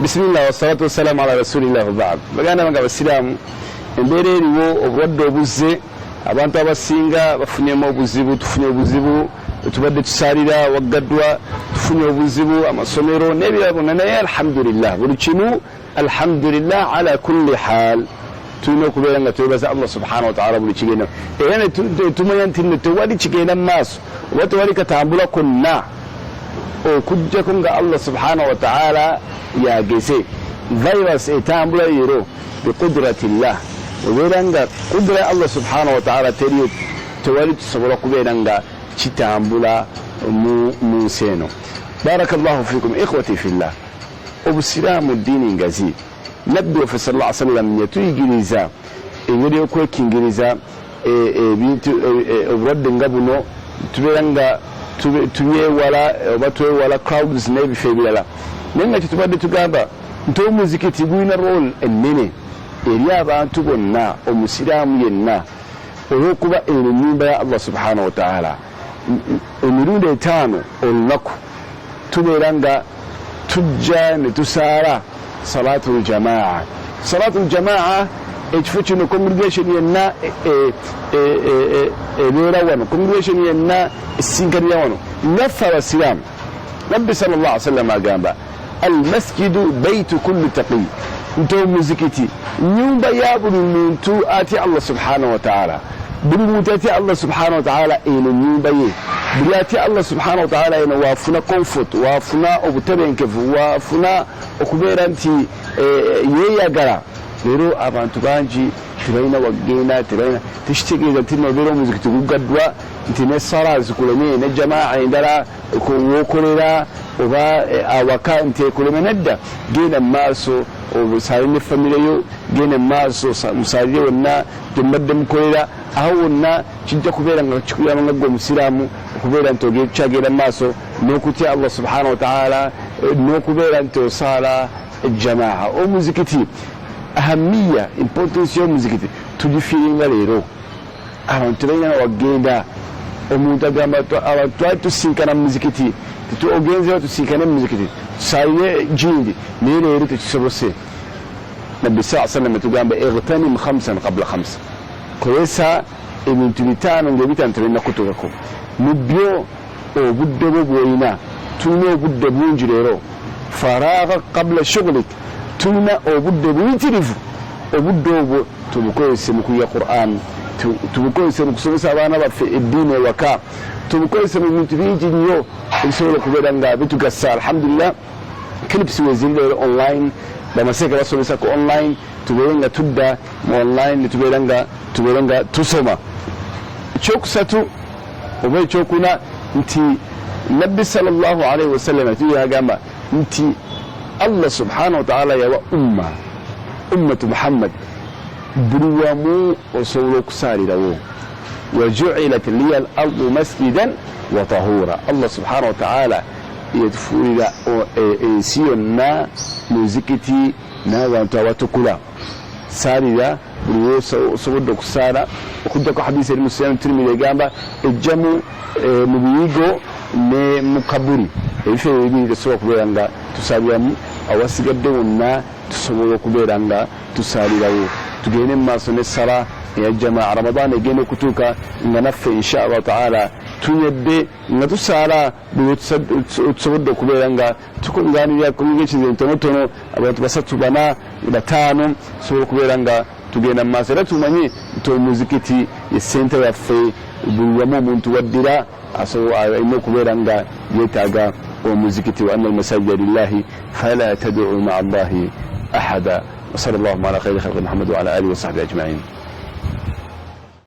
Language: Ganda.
Bismillah wassalatu wassalamu ala rasulillah wabaad. Baganda bange abasiraamu, embeera eriwo, obulwadde obuzze, abantu abasinga bafunyemu obuzibu, tufunye obuzibu, tubadde tusaalira waggaddwa, tufunye obuzibu amasomero n'ebirala bonna, naye alhamdulillah buli kimu alhamdulillah ala kulli hal. Tulina okubeera nga twebaza Allah subhanahu wataala buli kigenda, era netumanya nti no tewali kigenda mu maaso oba tewali katambula konna okujjako nga Allah subhanahu wataala yageze. Virus etambula leero biqudrati llah, obeera nga kudra ya Allah subhanahu wataala teriyo, tewali kisobola kubeera nga kitambula mu nsi eno. Barakallahu fikum ikhwati fillah. Obusiraamu ddiini ngazi. Nabbi waffe sallallahu alaihi wasallam yatuyigiriza engeri y'okwekingiriza ebintu obulwadde nga buno, tubeera nga tubyewala oba twewala crowds n'ebifo ebirala. Naye nga kyetubadde tugamba nti omuzikiti gulina role ennene eri abantu bonna, omusiraamu yenna, olw'okuba eno ennyumba ya Allah subhanahu wataala. Emirundi etaano olunaku tubeera nga tujja ne tusaala salatu ljamaa. Salatu ljamaa, ekifo kino, congregation yenna ebeera wano, congregation yenna esinkanira wano ngaffe abasiraamu. Nabbi sal llah sallam agamba, almasjidu baitu kulli taqi, nti omuzikiti nyumba ya buli muntu atya Allah subhanahu wataala. Buli muntu atya Allah subhanahu wataala, eno nyumba ye. Buli atya Allah subhanahu wataala, eno wafuna comfort, wafuna obutebenkevu, wafuna okubeera nti yeeyagala. Leero abantu bangi tebalina wagenda, tebalina. Tekitegeeza nti nobeera omuzikiti gugaddwa nti ne sala zikuleme, ne jamaa endala wokolera oba awaka nti ekuleme. Nedda, genda mu maaso osaale ne famire yo, genda mu maaso musalire wonna gyemubadde mukolera. Awo wonna kijja kubeera nga kikuyamba nga gwe omusiraamu okubeera nti okyagenda mu maaso n'okutya Allah subhanahu wataala n'okubeera nti osaala jamaa. Omuzikiti, ahamiya, importance y'omuzikiti tugifiiringa leero. Abantu tebalina wagenda. Omuntu agamba, abantu twali tusinkana mu muzikiti, ogenzeyo tusinkane mu muzikiti tusaalire gindi, naye leero tekisobose. Nabbi saa sallam etugamba, igtanim khamsan qabla khamsa, kozesa ebintu bitaano ngaebitaano tebirina kutuukako. Mu byo obudde bwo bwolina. Tulina obudde bungi leero, faragha qabla shughlik, tulina obudde buyitirivu. Obudde obwo tubukozese mu kuyiga Quran, tubukozese mu kusomesa abaana baffe eddiini ewaka, tubukozese mu bintu bingi nnyo ebisobola okubeera nga bitugasa. Alhamdulillah, clips weziri leero online, bamaseeka basomesa ku online. Tubeere nga tudda mu online netubeera nga tubeere nga tusoma. Ekyokusatu oba ekyokuna, nti Nabbi sallallahu alaihi wasallam yagamba nti Allah subhanahu wataala yawa umma, ummatu Muhammad, buli wamu osobola okusaalirawo. Wajuilat liya al ardu masjidan wa tahura. Allah subhanahu wataala yatufuulira ensi yonna muzikiti n'abantu abatukula. Saalira buli wosobodde okusaala, okujjako hadisi eri mu Sunan Tirmidhi egamba ejjamu mu biyigo ne mu kaburi. Ebifo ebyo bibiri tetusobola kubeera nga tusaaliramu, awasigadde wonna tusobola okubeera nga tusaalirawo. Tugende mu maaso n'essala eya jamaa. Ramadan egenda okutuuka nga naffe insha Allah taala tunywedde nga tusaala buli tusobodde okubeera nga tukunganirira congregations entonotono, abantu basatu, bana, bataano, tusobola okubeera nga tugenda mu maaso. Era tumanye nti omuzikiti ye senta yaffe. Buli wamu omuntu waddira alina okubeera nga yeetaaga omuzikiti. Wa anna almasajida lillahi fala taduu maa allahi ahada. Wasala llahuma ala khairi khalqi Muhammad waala alihi wasahbihi ajmain.